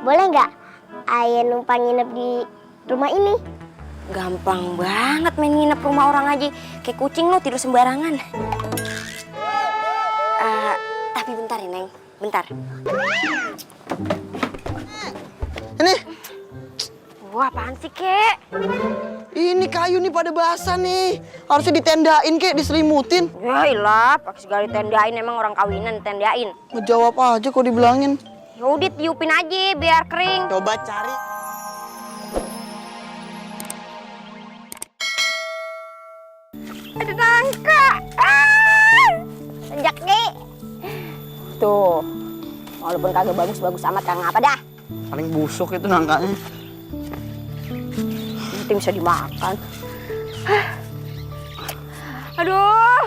Boleh nggak Ayah numpang nginep di rumah ini? Gampang banget main nginep rumah orang aja. Kayak kucing lo tidur sembarangan. Tapi bentar ya, Neng. Bentar. Ini. Wah, apaan sih, Kek? Ini kayu nih pada basah nih. Harusnya ditendain, Kek, diselimutin. Ya ilah, pakai segala ditendain, emang orang kawinan ditendain. Ngejawab aja kok dibilangin. Yaudah, tiupin aja biar kering. Coba cari. Ada nangka. Sejak nih. Tuh, walaupun kagak bagus-bagus amat, kagak apa dah. Paling busuk itu nangkanya. Nanti bisa dimakan. Aduh,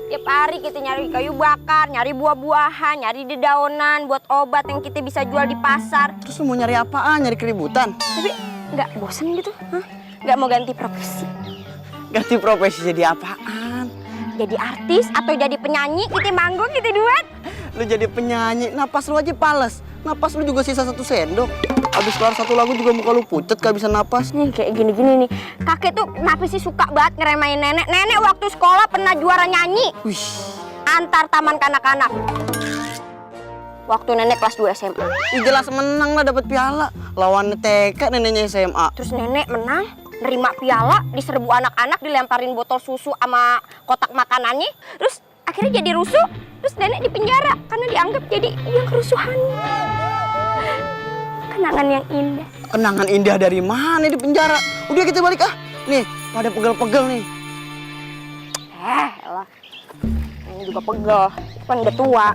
tiap hari kita nyari kayu bakar, nyari buah-buahan, nyari dedaunan buat obat yang kita bisa jual di pasar. Terus lu mau nyari apaan? Nyari keributan? Tapi nggak bosen gitu? Nggak mau ganti profesi? Ganti profesi jadi apaan? Jadi artis atau jadi penyanyi, kita manggung, kita duet. Lu jadi penyanyi, napas lu aja pales. Napas lu juga sisa 1 sendok. Habis kelar 1 lagu juga muka lu pucet, gak bisa napas. Nih kayak gini-gini nih. Kakek tuh kenapa sih suka banget ngeremahin nenek? Nenek waktu sekolah pernah juara nyanyi. Wih. Antar taman kanak-kanak. Waktu nenek kelas 2 SMA. Ih, jelas menang lah dapat piala. Lawan TK neneknya SMA. Terus nenek menang, nerima piala, diserbu anak-anak, dilemparin botol susu sama kotak makanannya. Terus akhirnya jadi rusuh. Terus nenek dipenjara karena dianggap jadi yang kerusuhan. Kenangan yang indah. Kenangan indah dari mana di penjara? Udah kita balik ah. Nih, pada pegel-pegel nih. Elah. Ini juga pegel. Kan udah tua.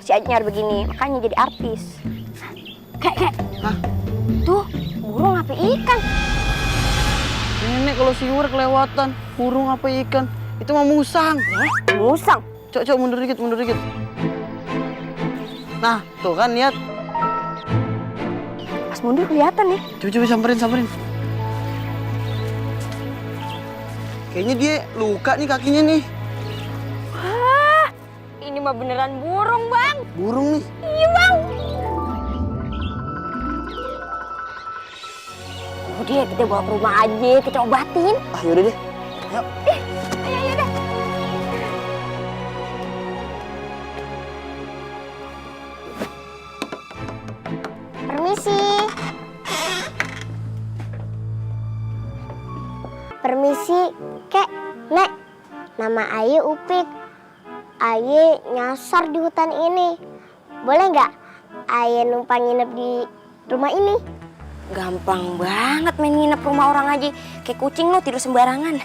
Si Anyar begini, makanya jadi artis. Kek. Hah? Tuh, burung apa ikan? Nenek kalau siur kelewatan. Burung apa ikan? Itu mah musang. Musang. Cok, mundur dikit. Nah, tuh kan lihat. Pas mundur kelihatan nih. Coba samperin. Kayaknya dia luka nih kakinya nih. Wah, ini mah beneran burung, Bang. Burung nih. Iya, Bang. Udah, kita bawa ke rumah aja, kita obatin. Ah, yaudah deh. Yuk. Ayo dah. Permisi, Kek, Nek. Nama Aye Upik. Aye nyasar di hutan ini. Boleh nggak Aye numpang nginep di rumah ini? Gampang banget main nginep rumah orang aja. Kayak kucing lo tidur sembarangan.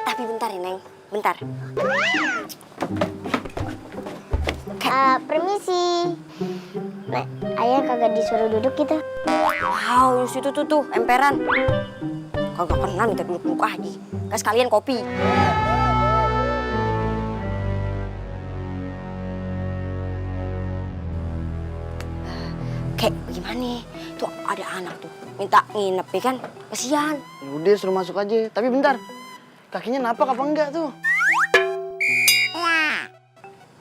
Tapi bentar ya, Neng. Bentar. Permisi. Nek, Ayah kagak disuruh duduk gitu. Wow, situ tuh, emperan. Kagak pernah minta duduk aja. Kan sekalian kopi. Kayak gimana? Tuh ada anak tuh minta nginep ya kan? Kasihan. Udah suruh masuk aja. Tapi bentar. Kakinya napak apa enggak tuh?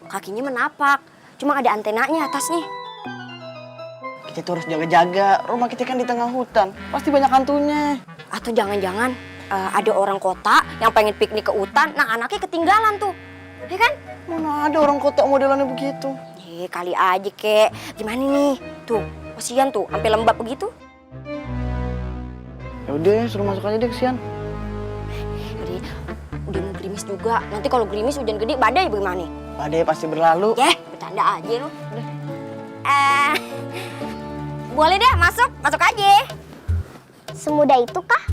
Kakinya menapak. Cuma ada antenanya atasnya. Kita tuh harus jaga-jaga. Rumah kita kan di tengah hutan. Pasti banyak hantunya. Atau jangan-jangan ada orang kota yang pengen piknik ke hutan. Nah anaknya ketinggalan tuh. Ya kan? Mana ada orang kota modelannya begitu? Kali aja kek. Gimana nih? Tuh, kasihan tuh. Sampai lembab begitu. Ya udah, suruh masuk aja deh kesian. Udah mau gerimis juga. Nanti kalau gerimis hujan gede badai bagaimana? Badai pasti berlalu. Bercanda aja lu. Boleh deh, masuk aja. Semudah itu kah?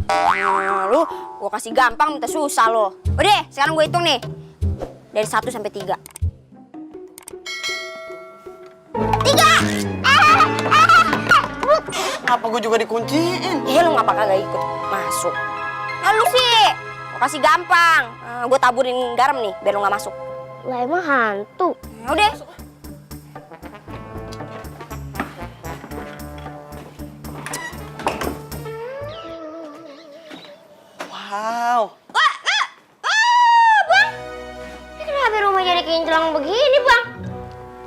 Lu, gua kasih gampang minta susah lo. Udah, sekarang gue hitung nih. Dari 1 sampai 3. 3! Apa gue juga dikunciin? Lu ngapa kagak ikut masuk? Lu sih, gua kasih gampang. Gue taburin garam nih, biar lu gak masuk. Lah emang hantu. Udah. Wow. Bang. Ini kenapa rumah jadi kinclong begini, Bang?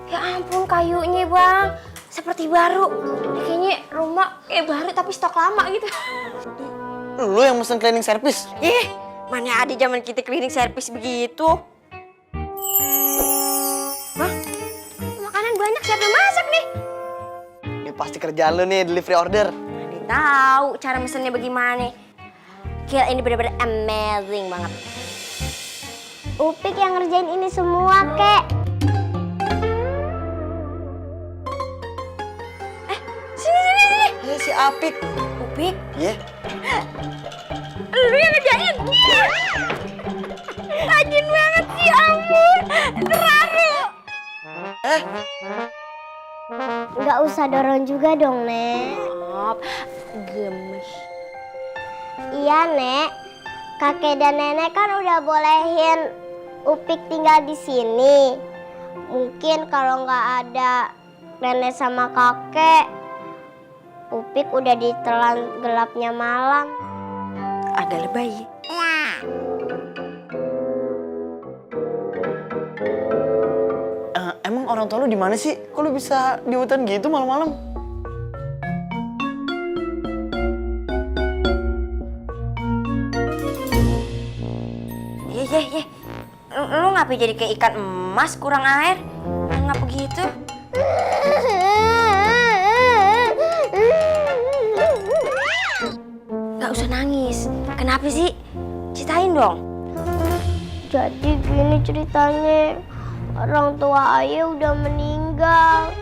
Ya Ya ampun kayunya bang, seperti baru. Kayaknya rumah baru tapi stok lama gitu. Lu yang mesen cleaning service? Mana ada zaman kita cleaning service begitu. Hah? Makanan banyak, siapa yang masak nih? Ini pasti kerjaan lu nih, delivery order. Mana tahu cara mesennya bagaimana. Gila, ini benar-benar amazing banget. Upik yang ngerjain ini semua, Kek. Sini. Si Apik. Upik, Iya. lu yang ngerjain. Rajin banget sih, ampun. Terharu. Nggak usah dorong juga dong, Nek. Maaf, gemes. Iya, Nek. Kakek dan nenek kan udah bolehin Upik tinggal di sini. Mungkin kalau nggak ada nenek sama kakek, Upik udah ditelan gelapnya malam. Agak lebay. Emang orang tua lu di mana sih? Kok lu bisa di hutan gitu malam-malam? Iya. Lu ngapain jadi kayak ikan emas kurang air? Ngapa gitu? Gak usah nangis. Kenapa sih? Ceritain dong. Jadi gini ceritanya, orang tua ayah udah meninggal.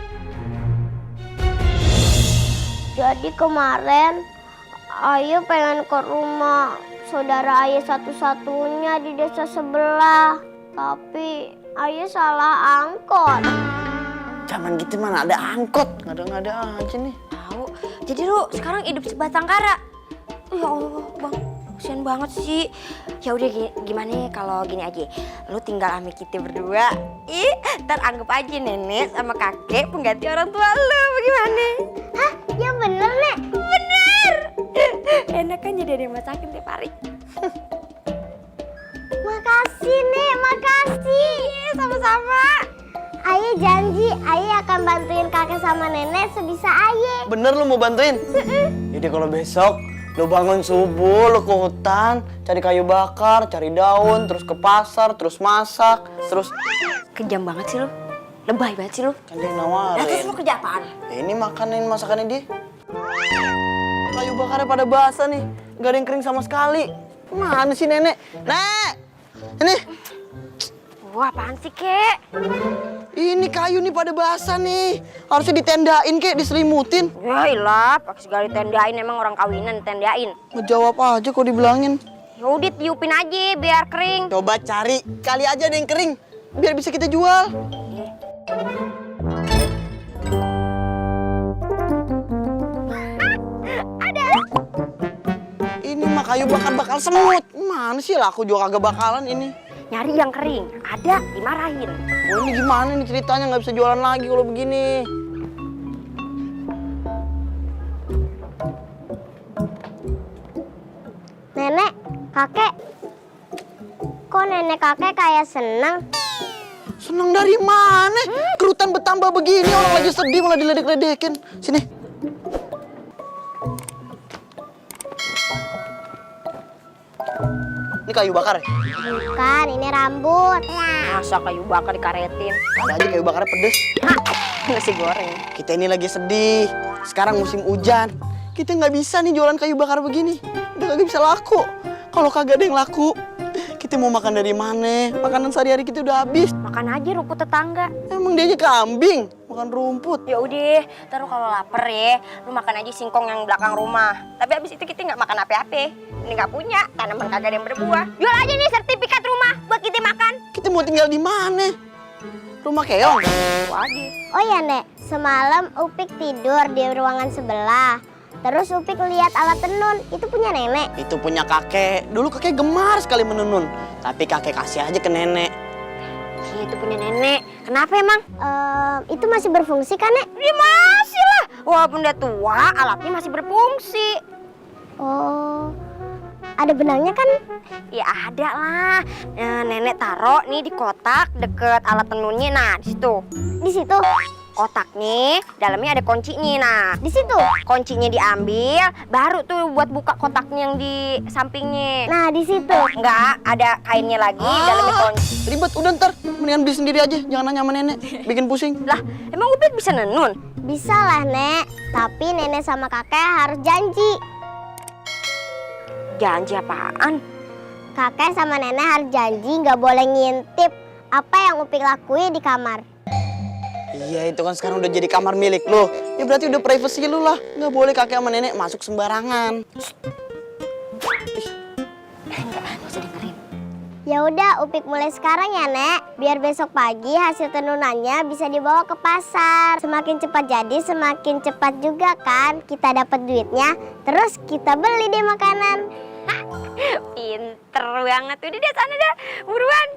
Jadi kemarin ayah pengen ke rumah saudara ayah satu-satunya di desa sebelah. Tapi ayah salah angkot. Zaman gitu mana ada angkot, nggak ada aja nih. Tahu. Jadi lu sekarang hidup sebatang kara. Ya Allah, Bang. Kasian banget sih. Ya udah gimana kalau gini aja. Lu tinggal sama kita berdua. Ntar anggap aja nenek sama kakek pengganti orang tua lu. Bagaimana? Hah? Ya bener, Nek. Bener. Enak kan jadi ada yang masakin tiap hari. Makasih, Nek. Makasih. Sama-sama. Ayah janji, ayah akan bantuin kakek sama nenek sebisa ayah. Bener lu mau bantuin? Jadi kalau besok lu bangun subuh, lu ke hutan, cari kayu bakar, cari daun, terus ke pasar, terus masak, terus Kejam banget sih lu. Lebay banget sih lu. kan dia yang Nah, terus nawarin. lu kerja apaan? Ya, ini makanin masakannya dia. Kayu bakarnya pada basah nih, gak ada yang kering sama sekali. Mana sih nenek? Nek! Ini, Wah, apaan sih, Kek? ini kayu nih pada basah nih. Harusnya ditendain kek, diselimutin. Ya ilah, pakai segala tendain, emang orang kawinan tendain. Ngejawab aja kok dibilangin. Yaudah tiupin aja biar kering. Coba cari, kali aja ada yang kering. Biar bisa kita jual. Ini mah kayu bakal semut. Mana sih lah, aku juga kagak bakalan ini. Nyari yang kering, ada dimarahin. Oh, ini gimana nih ceritanya, nggak bisa jualan lagi kalau begini. Nenek, kakek. Kok nenek kakek kayak senang? Senang dari mana? Kerutan bertambah begini, orang lagi sedih malah diledek-ledekin. Sini. Ini kayu bakar ya? Bukan, ini rambut. Masa kayu bakar dikaretin? Ada aja kayu bakarnya pedes. Nasi goreng. Kita ini lagi sedih. Sekarang musim hujan. Kita nggak bisa nih jualan kayu bakar begini. Udah kagak bisa laku. Kalau kagak ada yang laku, kita mau makan dari mana? Makanan sehari-hari kita udah habis. Makan aja rumput tetangga. Emang dia aja kambing, makan rumput. Ya udah, taruh kalau lapar ya, lu makan aja singkong yang belakang rumah. Tapi abis itu kita nggak makan apa-apa. Ini nggak punya, tanaman kagak ada yang berbuah. Jual aja nih sertifikat rumah buat kita makan. Kita mau tinggal di mana? Rumah keong. Waduh. Oh ya, Nek. Semalam Upik tidur di ruangan sebelah. Terus Upik lihat alat tenun. Itu punya nenek. Itu punya kakek. Dulu kakek gemar sekali menenun. Tapi kakek kasih aja ke nenek. Itu punya nenek. Kenapa emang? Itu masih berfungsi kan, Nek? Ya masih lah. Walaupun udah tua, alatnya masih berfungsi. Oh. Ada benangnya kan? Ya ada lah. Nenek taruh nih di kotak deket alat tenunnya. Nah di situ. Di situ. Kotaknya dalamnya ada kuncinya. Nah Di situ. kuncinya diambil, baru tuh buat buka kotaknya yang di sampingnya. Nah, di situ. Enggak, ada kainnya lagi, dalamnya kunci. Ribet, udah ntar. Mendingan beli sendiri aja, jangan nanya sama nenek. Bikin pusing. Lah, emang Upik bisa nenun? Bisa lah, Nek. Tapi nenek sama kakek harus janji. Janji apaan? Kakek sama nenek harus janji nggak boleh ngintip apa yang Upik lakuin di kamar. Iya, itu kan sekarang udah jadi kamar milik lo. Ya berarti udah privasi lo lah. Nggak boleh kakek sama nenek masuk sembarangan. Enggak usah dengerin. Ya udah, Upik mulai sekarang ya, Nek. Biar besok pagi hasil tenunannya bisa dibawa ke pasar. Semakin cepat jadi, semakin cepat juga kan kita dapat duitnya. Terus kita beli deh makanan. Pinter banget. Udah deh sana dah, buruan.